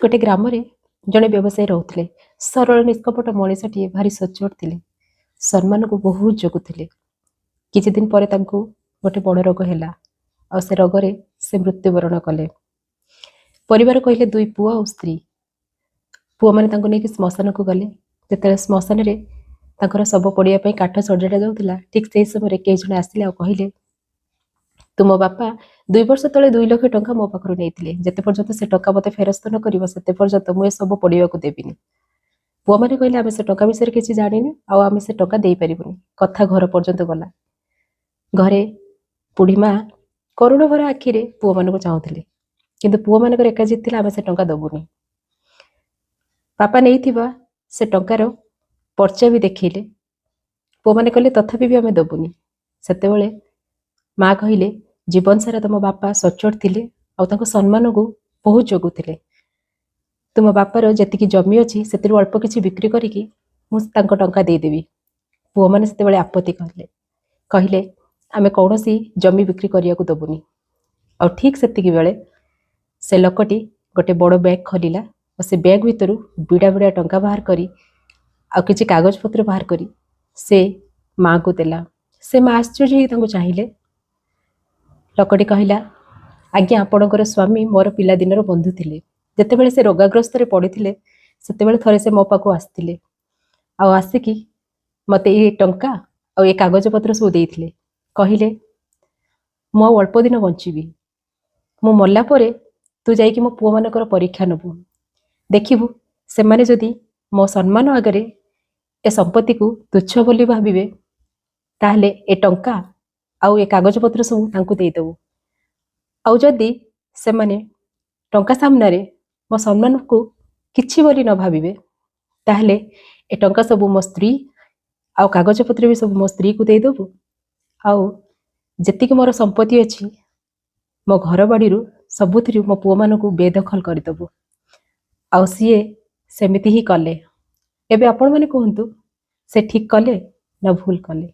ଗୋଟେ ଗ୍ରାମରେ ଜଣେ ବ୍ୟବସାୟୀ ରହୁଥିଲେ। ସରଳ ନିଷ୍କପଟ ମଣିଷଟିଏ, ଭାରି ସଚ୍ଚୋଟ ଥିଲେ, ସମ୍ମାନକୁ ବହୁତ ଜଗୁଥିଲେ। କିଛି ଦିନ ପରେ ତାଙ୍କୁ ଗୋଟେ ବଡ଼ ରୋଗ ହେଲା ଆଉ ସେ ରୋଗରେ ସେ ମୃତ୍ୟୁବରଣ କଲେ। ପରିବାର କହିଲେ ଦୁଇ ପୁଅ ଆଉ ସ୍ତ୍ରୀ। ପୁଅମାନେ ତାଙ୍କୁ ନେଇକି ଶ୍ମଶାନକୁ ଗଲେ। ଯେତେବେଳେ ଶ୍ମଶାନରେ ତାଙ୍କର ଶବ ପୋଡ଼ିବା ପାଇଁ କାଠ ସଜଡ଼ା ଯାଉଥିଲା, ଠିକ୍ ସେଇ ସମୟରେ କେହି ଜଣେ ଆସିଲେ ଆଉ କହିଲେ, ତୁମ ବାପା 2 ବର୍ଷ ତଳେ 2 ଲକ୍ଷ ଟଙ୍କା ମୋ ପାଖରୁ ନେଇଥିଲେ। ଯେତେ ପର୍ଯ୍ୟନ୍ତ ସେ ଟଙ୍କା ମୋତେ ଫେରସ୍ତ ନ କରିବ, ସେତେ ପର୍ଯ୍ୟନ୍ତ ମୁଁ ଏ ଶବ ପୋଡ଼ିବାକୁ ଦେବିନି। ପୁଅମାନେ କହିଲେ, ଆମେ ସେ ଟଙ୍କା ବିଷୟରେ କିଛି ଜାଣିନୁ ଆଉ ଆମେ ସେ ଟଙ୍କା ଦେଇପାରିବୁନି। କଥା ଘର ପର୍ଯ୍ୟନ୍ତ ଗଲା। ଘରେ ବୁଢ଼ୀ ମା କରୁଣ ଭରା ଆଖିରେ ପୁଅମାନଙ୍କୁ ଚାହୁଁଥିଲେ, କିନ୍ତୁ ପୁଅମାନଙ୍କର ଏକା ଜିଦ୍ ଥିଲା, ଆମେ ସେ ଟଙ୍କା ଦେବୁନି। ବାପା ନେଇଥିବା ସେ ଟଙ୍କାର ପର୍ଚା ବି ଦେଖେଇଲେ। ପୁଅମାନେ କହିଲେ, ତଥାପି ବି ଆମେ ଦେବୁନି। ସେତେବେଳେ ମା କହିଲେ, ଜୀବନ ସାରା ତମ ବାପା ସଚ୍ଚୋଟ ଥିଲେ ଆଉ ତାଙ୍କ ସମ୍ମାନକୁ ବହୁତ ଜଗୁଥିଲେ। ତୁମ ବାପାର ଯେତିକି ଜମି ଅଛି, ସେଥିରୁ ଅଳ୍ପ କିଛି ବିକ୍ରି କରିକି ମୁଁ ତାଙ୍କ ଟଙ୍କା ଦେଇଦେବି। ପୁଅମାନେ ସେତେବେଳେ ଆପତ୍ତି କଲେ, କହିଲେ, ଆମେ କୌଣସି ଜମି ବିକ୍ରି କରିବାକୁ ଦେବୁନି। ଆଉ ଠିକ୍ ସେତିକି ବେଳେ ସେ ଲୋକଟି ଗୋଟେ ବଡ଼ ବ୍ୟାଗ୍ ଖୋଲିଲା ଆଉ ସେ ବ୍ୟାଗ୍ ଭିତରୁ ବିଡ଼ା ବିଡ଼ା ଟଙ୍କା ବାହାର କରି ଆଉ କିଛି କାଗଜପତ୍ର ବାହାର କରି ସେ ମାଆକୁ ଦେଲା। ସେ ମା ଆଶ୍ଚର୍ଯ୍ୟ ହେଇ ତାଙ୍କୁ ଚାହିଁଲେ। ଲୋକଟି କହିଲା, ଆଜ୍ଞା, ଆପଣଙ୍କର ସ୍ୱାମୀ ମୋର ପିଲାଦିନର ବନ୍ଧୁ ଥିଲେ। ଯେତେବେଳେ ସେ ରୋଗାଗ୍ରସ୍ତରେ ପଡ଼ିଥିଲେ, ସେତେବେଳେ ଥରେ ସେ ମୋ ପାଖକୁ ଆସିଥିଲେ ଆଉ ଆସିକି ମୋତେ ଏ ଟଙ୍କା ଆଉ ଏ କାଗଜପତ୍ର ସବୁ ଦେଇଥିଲେ। କହିଲେ, ମୁଁ ଆଉ ଅଳ୍ପ ଦିନ ବଞ୍ଚିବି। ମୁଁ ମଲା ପରେ ତୁ ଯାଇକି ମୋ ପୁଅମାନଙ୍କର ପରୀକ୍ଷା ନେବୁ। ଦେଖିବୁ, ସେମାନେ ଯଦି ମୋ ସମ୍ମାନ ଆଗରେ ଏ ସମ୍ପତ୍ତିକୁ ତୁଚ୍ଛ ବୋଲି ଭାବିବେ, ତାହେଲେ ଏ ଟଙ୍କା ଆଉ ଏ କାଗଜପତ୍ର ସବୁ ତାଙ୍କୁ ଦେଇଦେବୁ। ଆଉ ଯଦି ସେମାନେ ଟଙ୍କା ସାମ୍ନାରେ ମୋ ସମ୍ମାନକୁ କିଛି ବୋଲି ନ ଭାବିବେ, ତାହେଲେ ଏ ଟଙ୍କା ସବୁ ମୋ ସ୍ତ୍ରୀ ଆଉ କାଗଜପତ୍ର ବି ସବୁ ମୋ ସ୍ତ୍ରୀକୁ ଦେଇଦେବୁ। ଆଉ ଯେତିକି ମୋର ସମ୍ପତ୍ତି ଅଛି, ମୋ ଘର ବାଡ଼ିରୁ ସବୁଥିରୁ ମୋ ପୁଅମାନଙ୍କୁ ବେଦଖଲ କରିଦେବୁ। ଆଉ ସିଏ ସେମିତି ହିଁ କଲେ। ଏବେ ଆପଣମାନେ କୁହନ୍ତୁ, ସେ ଠିକ୍ କଲେ ନା ଭୁଲ କଲେ?